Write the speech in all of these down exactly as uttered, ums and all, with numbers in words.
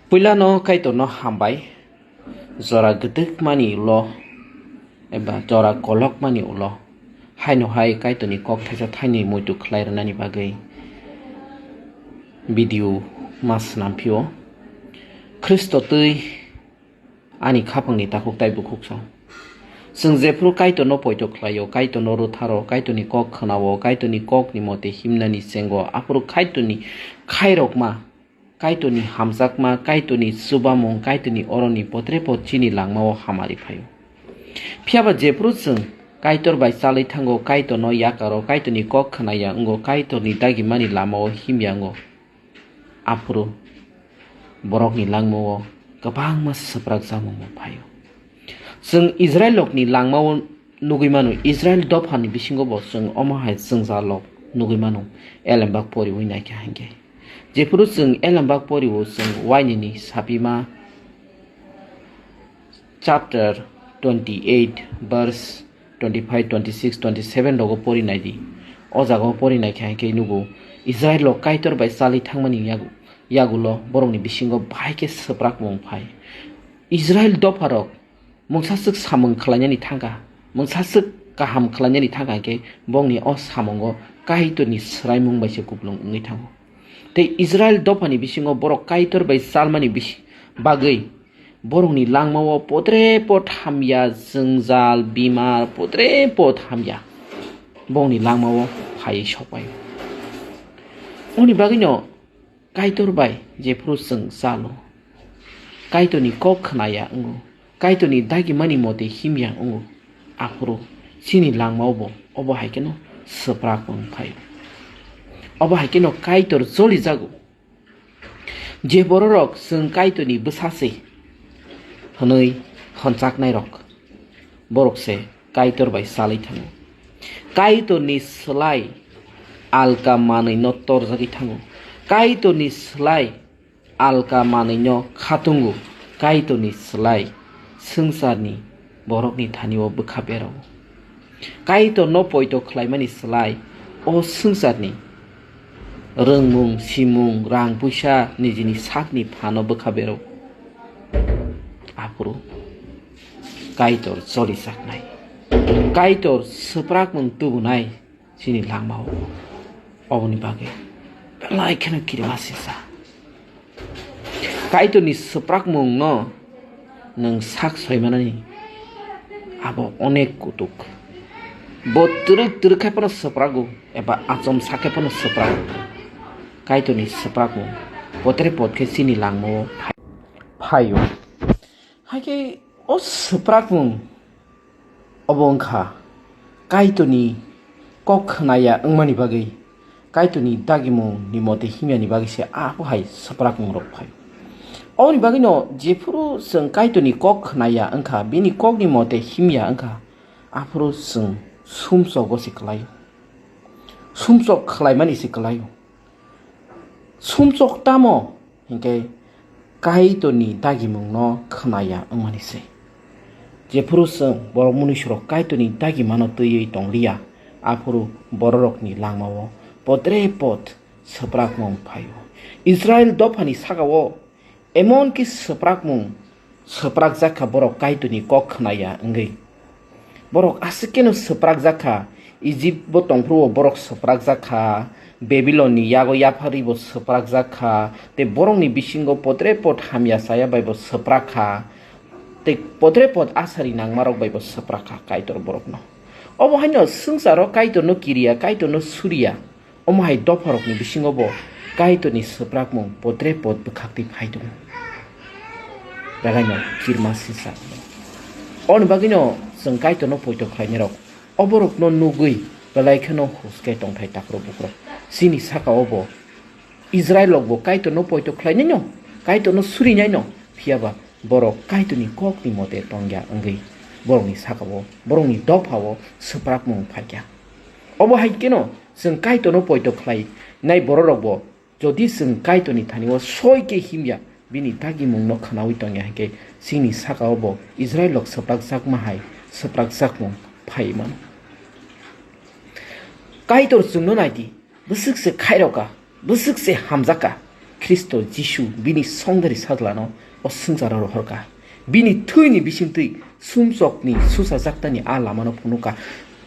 Puilano Kaitorno hambai, jora gwdwkmani ulo eba jora kolokmani ulo, haino hai Kaitorni kok thaisa thainwi muitu khlai rwnani bagwi video ma swnam phio. Khristo twi ani khapangni takhuk tai bukhuk song. Chwng jephru Kaitorno poito khlaio, Kaitorno rwtharo, Kaitorni kok khwnao, Kaitorni kokni mote himnani chengo, aphuru Kaitorni khairokma, Kaitorni hamjakma, Kaitorni chubamung, Kaitorni oroni potre pot chini langmao hamari phaio. Phiyaba jephru chwng Kaitor bai chalwi thango, Kaitorno yakaro, Kaitorni kok khwnaya wngo, Kaitorni dagimani lamao himya wngo, aphuru borokni langmao kwbangma swprakjakmung phaio. Chwng Israilrokni langmao nugwi mano, Israil dophani bisingo bo chwng omo hai jwngjallok nugwi mano, elembak poriwi naikha hinkhe. Jephuru chwng elembak porio, chwng Wainini sapima chapter twenty eight verse twenty five, twenty six, twenty seven rogo pori naidi. O jagao pori naikha hinkhe nugo, Israilrok Kaitor bai chalwi thangmani yagu-, yagulo borokni bisingo bahai khe swprakmung phai. Israil dopharok mungsaswk samung khlainani thangkha, mungsaswk kaham khlainani thangkha hinkhe bongni o samungo Kaitorni swraimung bai se kuplung wngwi thango. Tei Israil dophani bisingo borok Kaitor bai chalmani bisi-, bagwi borokni langmao potre pot hamya, jwngjal, bimar, potre pot hamya bongni langmao phaiwi sokpaio. Oni bagwino Kaitor bai jephru chwng chalo, Kaitorni kok khwnaya wngo, Kaitorni dagimani mote himya wngo, aphuru chini langmao bo obo hai kheno swprakmung phaio. Obo hai kheno Kaitor cholijago. Je bororok chwng Kaitorni bwsa se hwnwi honchaknairok, borok se Kaitor bai chalwi thango. Kaitorni slai alka manwino torjagwi thango. Kaitorni slai alka manwino khatungo. Kaitorni slai swngcharni borokni thanio bwkha berao. Kaitorno poito khlaimani slai o swngcharni rwngmung, simung, rang puisa nijini sakni phano bwkha berao. Aphuru Kaitor cholijaknai, Kaitor swprakmung tubunai chini langmao. Oboni bagwi belai kheno kirima sisa. Kaitorni swprakmungno nwng sak soimanani abo onek kutuk. Bo twrwk twrwk khai phano swprago eba achomsa khai phano swprago. Kaitorni swprakmung potre pot khe chini langmao phai-, phaio. Hakhe o swprakmung obo wngkha Kaitorni kok khwnaya wngmani bagwi, Kaitorni dagimungni mote himyani bagwi se abo hai swprakmungrok phai. Oboni bagwino jephuru chwng Kaitorni kok khwnaya wngkha, bini kokni mote himya wngkha, aphuru chwng sumsogo se kwlaio. Sumsok khlaimani se kwlaio. Sumsok tamo hinkhe Kaitorni dagimungno khwnaya wngmani se. Jephuru chwng borok munuisurok Kaitorni dagimano twiwi tongliya, aphuru bororokni langmao potre pot swprakmung phaio. Israil dophani sakao emonki swprakmung swprakjak kha borok Kaitorni kok khwnaya wngwi. Borok aswk kheno swprakjak kha, Ijipbo tongphuru-o borok swprakjak kha, Babilonni yago yapharwibo swprakjak kha, tei borokni bisingo potre pot hamya chaya baibo swprak kha, tei potre pot asari nangmarok baibo swprak kha Kaitor borokno. Obo haino swngcharo Kaitorno kiriya, Kaitorno suriya. Omo hai dopharokni bisingo bo Kaitorni swprakmung potre pot bwkhaktwi phai tongo. Belaino kirima sisa. Oni bagwino chwng Kaitorno poito khlainairok, oborokno nugwi belai kheno hus khe tongthai takhro bukrok. Chini saka-o bo Israilrok bo Kaitorno poito khlainaino, Kaitorno surinaino, phiyaba borok Kaitorni kokni mote tongya wngwi borokni saka-o, borokni dopha-o swprakmung phaikha. Obo hai kheno chwng Kaitorno poito khlainai bororokbo, jodi chwng Kaitorni thani-o soi khe himya, bini dagimungno khwnaui tongya hinkhe, chini saka-o bo Israilrok swprakjakma hai swprakjakmung phaiwi mano. Kaitor chwngno nai di, bwswk se khairokha, bwswk se hamjakha. Khristo Jisu bini songdari sajlano o swngcharo rohorkha. Bini thwini bisingtwi sumsokni susajaknani a lamano phunukha.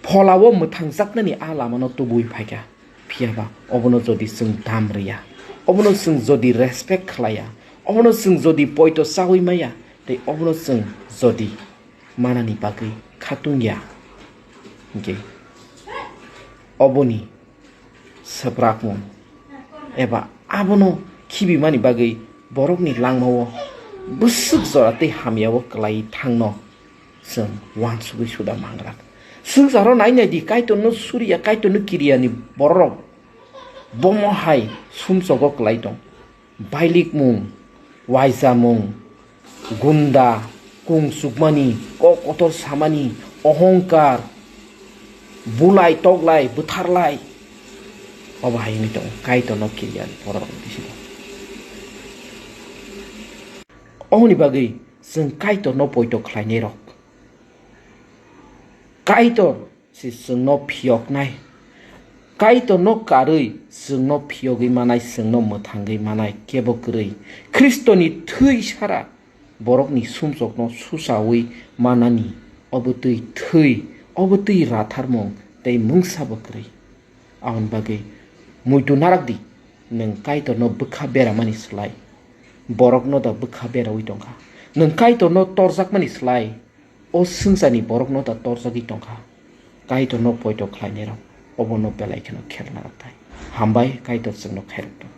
Pholao mwthangjaknani a lamano tubuwi phaikha. Phiyaba obono jodi chwng dam rwya, obono chwng jodi respect khlaiya, obono chwng jodi poito chawi maya, tei obono chwng jodi manani bagwi khatungya, hinkhe oboni swprakmung eba abono khibimani bagwi borokni langmao bwswk jora tei hamyao kwlai thangno chwng uansugwi suda mangrak. Swngcharo nainai di, Kaitorno suriya, Kaitorno kiriyani bororok bomo hai sumsogo kwlai tong. Bailikmung, waijamung, gunda, kung chukmani, kok kotor samani, ohongkar, bulai, toklai, bwtharlai. Obo hai wngwi tongo Kaitorno kiriyani bororokni bisingo. Oboni bagwi chwng Kaitorno poito khlainairok. Kaitor se chwngno phiyoknai. Kaitorno karwi chwngno phiyogwi manai, chwngno mwthangwi manai kebo kwrwi. Khristoni thwi sara borokni sumsokno susawi manani, obo twi thwi, obo twi ratharmung tei mungsa bo kwrwi. Aboni bagwi muitu narak di, nwng Kaitorno bwkha beramani slai borokno da bwkha berawi tongkha. Nwng Kaitorno torjakmani slai o swngcharni borokno da torjagwi tongkha. Kaitorno poito khlainairok obono belai kheno khel narakthai. Hambai, Kaitor chwngno khairok tong.